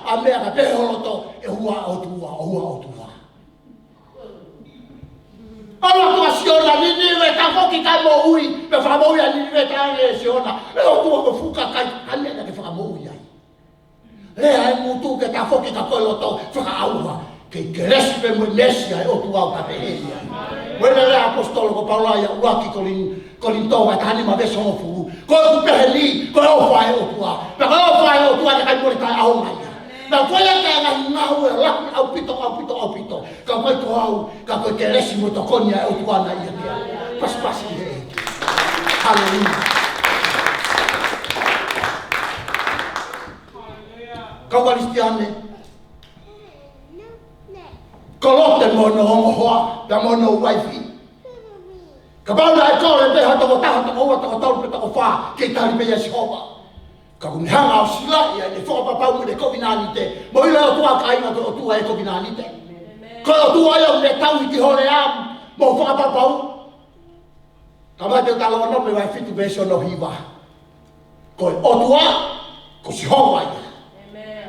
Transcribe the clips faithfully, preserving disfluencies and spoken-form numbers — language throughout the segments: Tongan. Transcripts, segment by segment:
ʻa meʻa ka pehē ho loto, ʻe hua ʻOtua, ʻo hua ʻOtua. ʻAlu atu ʻa Siona, Ninive, tafoki kae moʻui, pea fakamoʻui ʻa Ninive, talaange ʻe Siona, ʻE ʻOtua, ko e fuʻu kakai, ʻa meʻa naʻa ke fakamoʻui ai. Lea e ngutu ke tafoki ka ko e loto fakaʻauha. Ke kelesi pē mo e meesi ʻa e ʻOtua ʻoku ka pehē ni ai. Mo e lea ʻa e ʻaposetolo ko Paula ʻia ʻuluaki Kolin-, Kolinitō vahe taha nima veesi hongofulu. Ko ʻeku pehē ni, ko e ʻofa ʻa e ʻOtua. Pea ko e ʻofa ʻa e ʻOtua naʻe ʻikai mole taʻeʻaonga ia. Naʻa ko ia ka e ngaahi ngāue lahi ʻaupito, ʻaupito, ʻaupito. Ka ko e ko au, ka ko e kelesi mo e tokoni ʻa e ʻOtua naʻe ʻiate au. Pasipasi he ʻEiki. Haleluia. Kau Kalisitiane, ko Lote mo hono ongo hoa, pea mo hono uaifi. Kapau naʻe kole pē ha toko taha, toko ua, toko tolu, pe toko fā, ke tali pē ʻia Sihova. Ka ʻoku ne hanga ʻo silaʻi ʻene fakapapau mo ʻene kovinānite. Mo ʻilo ʻe he ʻOtua, kāinga, ko e ʻOtua ʻo e kovinānite. Ko e ʻOtua ia ʻoku ne tauhi ki ho lea mo e fakapapau. Ka mai te u talanoa mei he vahe fitu veesi hono hiva. Ko e ʻOtua, ko Sihova ia.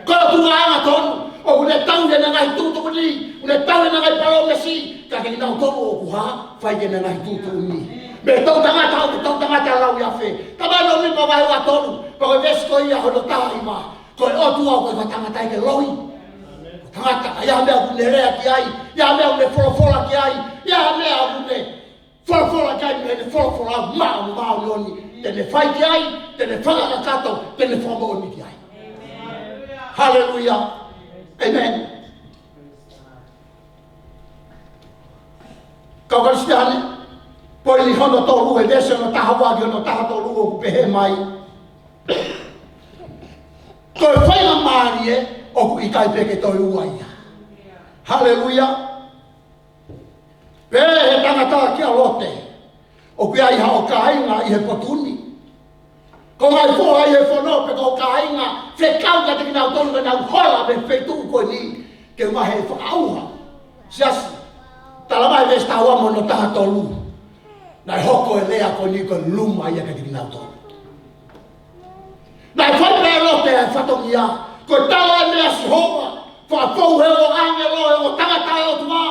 Ko e ʻOtua angatonu, ʻoku ne tauhi ʻene ngaahi tuʻutuʻuni, ʻoku ne tauhi ʻene ngaahi palōmesi, ka ke nau tonu ʻoku hā, fai ki heʻene ngaahi tuʻutuʻuni. Mei he toʻutangata, ʻoku toʻutangata lau ia fē. Ka mai no mi pa vahe ua tolu, pa ko e veesi ko ia hono taha hiva. Ko e ʻOtua, ko e tangata ʻikai ke loi. Tangata, ʻi ai ha meʻa ʻoku ne lea ki ai, ʻi ai ha meʻa ʻoku ne folofola ki ai, ʻi ai ha meʻa ʻoku ne folofola ki ai mei heʻene folofola māʻoniʻoni, te ne fai ki ai, te ne fakakakato, te ne fakamoʻoni ki ai. Haleluia. ʻĒmeni. Kau Kalisitiane, poini hono tolu, he veesi hono taha ua ki hono taha tolu ʻoku pehē mai. Ko e faingamālie ʻoku ʻikai pē ke toe ua ia. Haleluia. Pehē ʻe he tangata kia Lote, ʻoku ʻi ai haʻo kāinga ʻi he potu ni. Ko e ngaahi foha ʻi he fono pe ko e kāinga fekau kiate kinautolu ke nau hola mei he feituʻu ko eni ke ʻumaʻā e fakaʻauha. Siasi, tala mai veesi taha ua mo hono taha tolu. Naʻe hoko e lea ko eni ko e luma ia kiate kinautolu. Naʻe fai pē ʻe Lote ʻa e fatongia, ko e tala e meʻa ʻa Sihova, fakafou he ongo ʻāngelo, he ongo tangata ʻa e ʻOtua.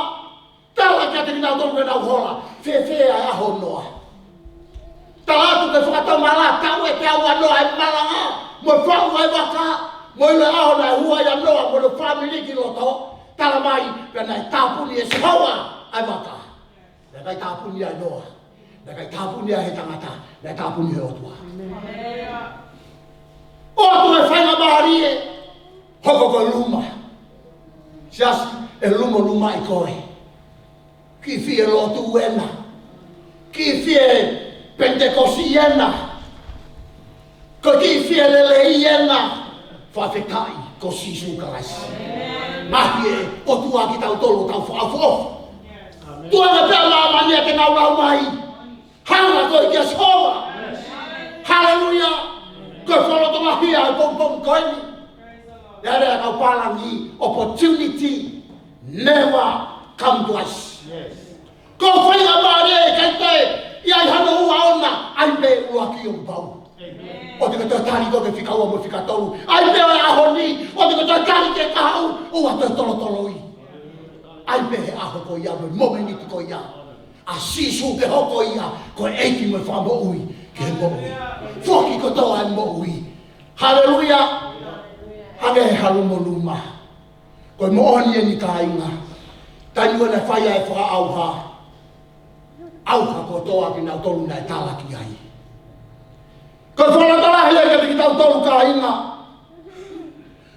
Tala kiate kinautolu ke nau hola, fēfē ʻa e ʻaho ʻo Noa. Tala atu ke fakatomala, tau e peau ʻa Noa e malanga, mo e faʻu ʻa e vaka, mo e ʻilo e ʻaho naʻe hū ai ʻa Noa mo hono fāmili ki loto, tala mai, pea naʻe tāpuni ʻe Sihova ʻa e vaka. Naʻe ʻikai tāpuni ia ʻe Noa. Naʻe ʻikai tāpuni ia ʻe he tangata. Naʻe tāpuni ʻe he ʻOtua. ʻOatu e faingamālie, hoko ko e luma. Siasi, ʻe luma luma ʻi koe. Kiʻi fie lotu ena. Kiʻi fie Penitekosi ena. Ko e kiʻi fie lelei ena. Fakafetaʻi ko Sīsū Kalaisi. Mahi e ʻOtua kitautolu tau fakaʻofoʻofa. Tuʻunga pē ʻa māmani ʻa ke nau lau mai. Hanga koe kia Sihova. Haleluia. Ko e fakalotolahi ʻa e pongipongi ko eni. Ia lea kau pālangi, opportunity never come twice. Ko e faingamālie ʻikai toe ʻi ai hano ua ʻona, ʻai pē ʻuluaki ʻo pau. ʻOua te ke toe tali koe ki he fika ua mo e fika tolu. ʻAi pē ʻo e ʻaho ni, ʻoua te ke toe tali ki he kahaʻu, ʻoua toe tolotoloi. ʻAi pē he ʻaho ko ia mo e momeniti ko ia. ʻA Sīsū ke hoko ia, ko e ʻEiki mo e Fakamoʻui, ki he moʻui. Foki kotoa e moʻui. Haleluia. Hangē ha luma luma. Ko e moʻoni eni kāinga. Taimi ʻoku ne fai ai e fakaʻauha. ʻAuha kotoa kinautolu naʻe tala ki ai. Ko e fakalotolahi ia kiate kitautolu kāinga.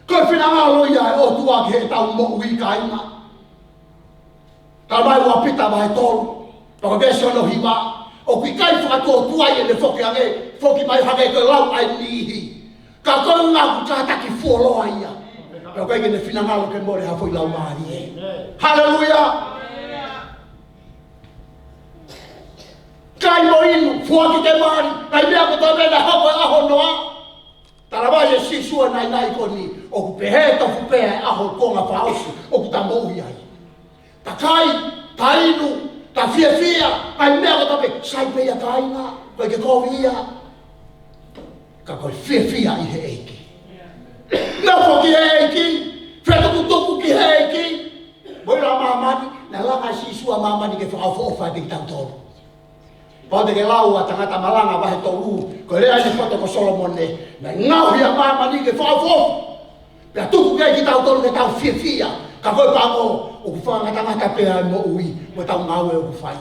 Ko e finangalo ia ʻo e ʻOtua ki heʻetau moʻui kāinga. Tala mai ua Pita vahe tolu. Pea ko e veesi hono hiva. ʻOku ʻikai fakatuotuai ʻene foki ange, foki mai hangē ko e lau ʻa e niʻihi. Ka ko e ʻuhinga ʻoku kātaki fuoloa ia. Pea ʻoku ʻikai ke ne finangalo ke mole ha foʻi laumālie. Haleluia. Kai mo inu, foaki ke mali, kai meʻa kotoa pē naʻe hoko he ʻaho ʻo Noa. Tala mai ʻe Sīsū ʻa e naʻinaʻi ko eni, ʻoku pehē tofu pē ʻa e ʻaho kuonga fakaʻosi, ʻoku ta moʻui ai. Ta kai, ta inu, ta fiefia, kai meʻa kotoa pē, sai pē ia kāinga, ʻoku ʻikai ke kovi ia. Ka ko e fiefia ʻi he ʻEiki. Nofo ki he ʻEiki, ke fakaʻofoʻofa ʻiate kitautolu. Pau te ke lau ʻa Tangata Malanga vahe tolu, ko e lea ʻa e poto ko Solomone, naʻe ngaohi ʻa māmani ke fakaʻofoʻofa. Pea tuku ke kitautolu ke tau fiefia, ka ko e pango, ʻoku fakangatangata pē ʻa e moʻui, mo ʻetau ngāue ʻoku fai.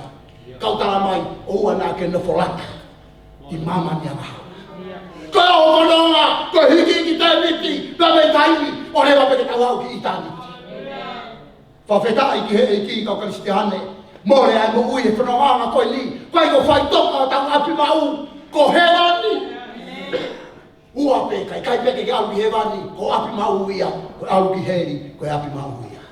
Kau tala mai, ʻoua naʻa ke nofo lata ʻi māmani angahala. Ko e ʻaho fononga, ko e hiki ki tēniti, pea mei taimi, ʻo leva pē ke tau aʻu ki ʻitāniti. Fakafetaʻi ki he ʻEiki kau Kalisitiane, mole ʻa e moʻui he fonongaʻanga ko eni, ʻikai ko e faʻitoka ʻo ʻetau ʻapi maʻu, ko hēvani. Ua pē, ka ʻikai pē ke ke ʻalu ki hēvani, ko e ʻapi maʻu ia, ko e ʻalu ki heli, ko e ʻapi maʻu ia.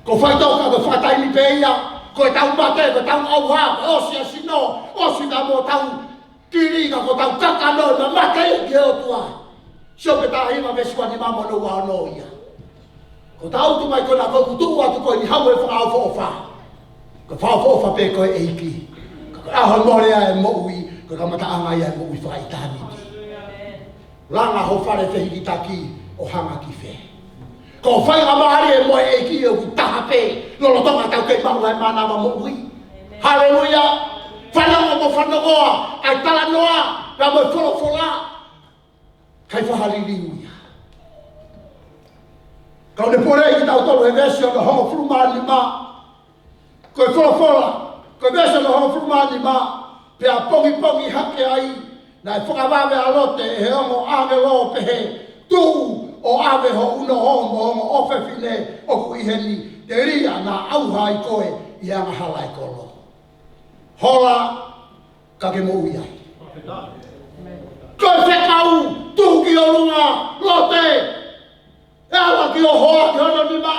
Ko e faʻitoka, ko e fakataimi pē ia, ko ʻetau mate, ko ʻetau ʻauha, ko e ʻosi ʻa e sino, ʻosi pē mo ʻetau kili ka ko ʻetau kakano ʻe mate ia ki he ʻOtua. Siope taha hiva veesi ua nima mo e ua ono ia. Ko ʻetau tuʻu mai ko ena ko ʻeku tuʻu atu ko eni haʻu ʻo fakaʻofoʻofa. Ko e fakaʻofoʻofa pē ko e ʻEiki. Ka ko e ʻaho mole ʻa e moʻui, ko e kamataʻanga ia ʻa e moʻui fakaʻitāniti. Langa ho fale fehikitaki ʻo hanga ki fē? Ko e faingamālie mo e ʻEiki ʻoku taha pē, lolotonga ʻetau kei maʻu ʻa e mānava moʻui. Haleluia. Fanongo mo fanongoa ʻa e talanoa, pea mo e folofola. ʻIkai faʻa liliu ia. Ka ʻoku ne pole kiate kitautolu he veesi hono hongofulu mā nima. Ko e folofola, ko e veesi hono hongofulu mā nima, pea pongipongi hake ai, naʻe fakavave ʻa Lote ʻe he ongo ʻāngelo ʻo pehē, tuʻu ʻo ʻave ho ʻunoho mo ho ongo ʻofefine ʻoku ʻi heni, telia naʻa ʻauha ai koe ʻi he angahala ʻo e kolo. Hola, ka ke moʻui ai. Ko e fekau, tuʻu ki ʻolunga, Lote, ʻe ala ki ho hoa ki hono nima,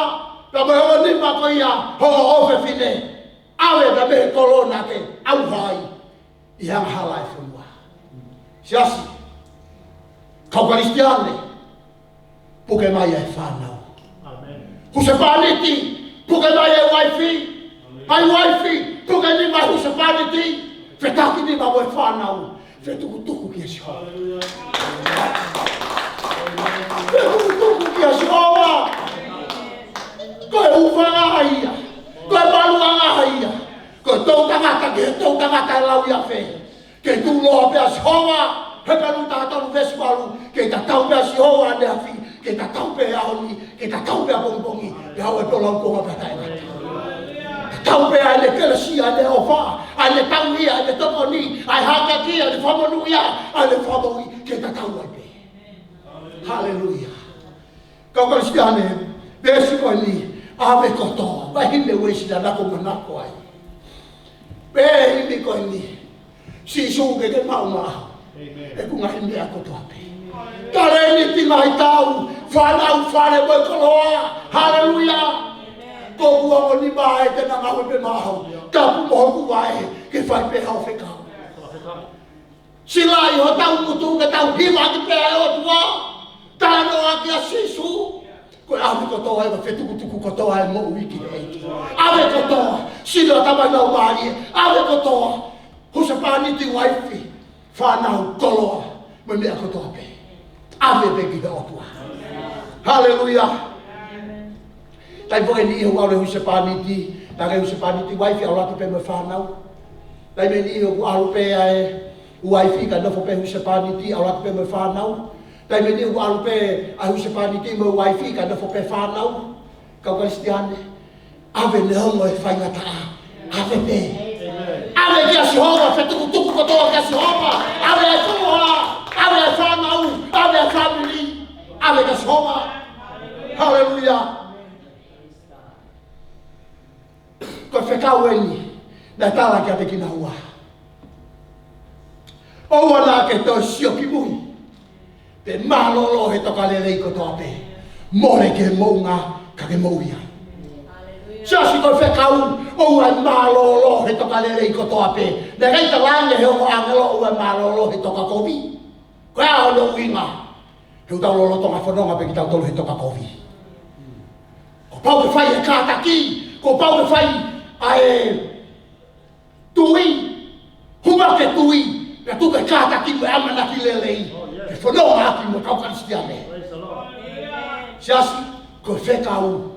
pea mo hono nima ko ia, ho ongo ʻofefine. ʻAve pea mei he kolo naʻa ke ʻauha ai ʻi he angahala ʻo e fonua. Siasi, kau Kalisitiane, puke mai ʻa e fānau. ʻĒmeni. Husepāniti, puke mai ʻa e uaifi. ʻA e uaifi, puke nima husepāniti. Fetakinima mo e fānau. Fetukutuku kia Sihova. Haleluia. Fetukutuku kia Sihova. Ko e hūfanga ia. Ko e maluʻanga ia. Ko e toʻutangata ki he toʻutangata ʻe lau ia fē? Ke tuʻuloa pē ʻa Sihova, Hepelū taha tolu veesi valu, ke tatau pē ʻa Sihova ʻaneafi, ke tatau pē he ʻaho ni, ke tatau pē ʻapongipongi, pea ʻoua ʻe pē ʻo laukonga pea taʻengata. Tatau pē ʻa ʻene kelesi, ʻa ʻene ʻofa, ʻa ʻene tauhi, ʻa ʻene tokoni, ʻa e hākeakiʻi, ʻa ʻene fakamonūʻia, ʻa ʻene fakamoʻui, ke tatau ai pē. Haleluia. Kau Kalisitiane, veesi ko eni, ʻave kotoa, vahe hime Uēsiliana ko manako ai. Pehē ʻe he himi ko eni, Sīsū ke ke maʻu maʻau. ʻĒmeni. ʻEku ngaahi meʻa kotoa pē. Talēniti, ngaahi tau, fānau, fale mo e koloa. Haleluia. Ko hoku ongo nima ē te na ngāue pē maʻau. Tapu mo hoku vaʻe, ke fai pē haʻo fekau. Silaʻi hotau ngutu ke tau hivaʻaki pē ʻa e ʻOtua. Talanoa kia Sīsū. Ko e ʻave kotoa ē, ko e fetukutuku kotoa e moʻui ki he ʻEiki. ʻAve kotoa, sino, tamai, laumālie, ʻave kotoa. Husepāniti, uaifi, fānau, koloa, mo e meʻa kotoa pē. ʻAve pē ki he ʻOtua. Haleluia. Taimi foki ʻe niʻihi ʻoku ʻalu e husepāniti, naʻa ke husepāniti uaifi, ʻalu atu pē mo e fānau. Taimi ʻe niʻihi ʻoku ʻalu pē ʻa e uaifi kae nofo pē husepāniti, ʻalu atu pē mo e fānau. Taimi ʻe niʻihi ʻoku ʻalu pē ʻa e husepāniti mo e uaifi kae nofo pē fānau. Kau Kalisitiane, ʻave neongo e faingataʻa, ʻave pē. ʻAve kia Sihova, fetukutuku kotoa kia Sihova. ʻAve e koloa, ʻave e fānau, ʻave e fāmili, ʻave kia Sihova. Haleluia. Ko e fekau eni naʻe tala kiate kinaua. ʻOua naʻa ke toe sio ki mui, pe mālōlō he tokalelei kotoa pē. Mole ki he moʻunga ka ke moʻui ai. Siasi, ko e fekau, ʻoua ʻe mālōlō he tokalelei kotoa pē. Naʻe ʻikai talaange ʻe he ongo ʻāngelo ʻoua ʻe mālōlō he tokakovi. Ko e hā hono ʻuhinga? He ʻoku tau lolotonga fononga pē kitautolu he tokakovi. Kuo pau ke fai e kātaki, kuo pau ke fai ʻa e tui, hū mai ke tui, pea tuku e kātaki mo e ʻamanaki lelei, ke fononga ʻaki mo e kau Kalisitiane. Siasi, ko e fekau,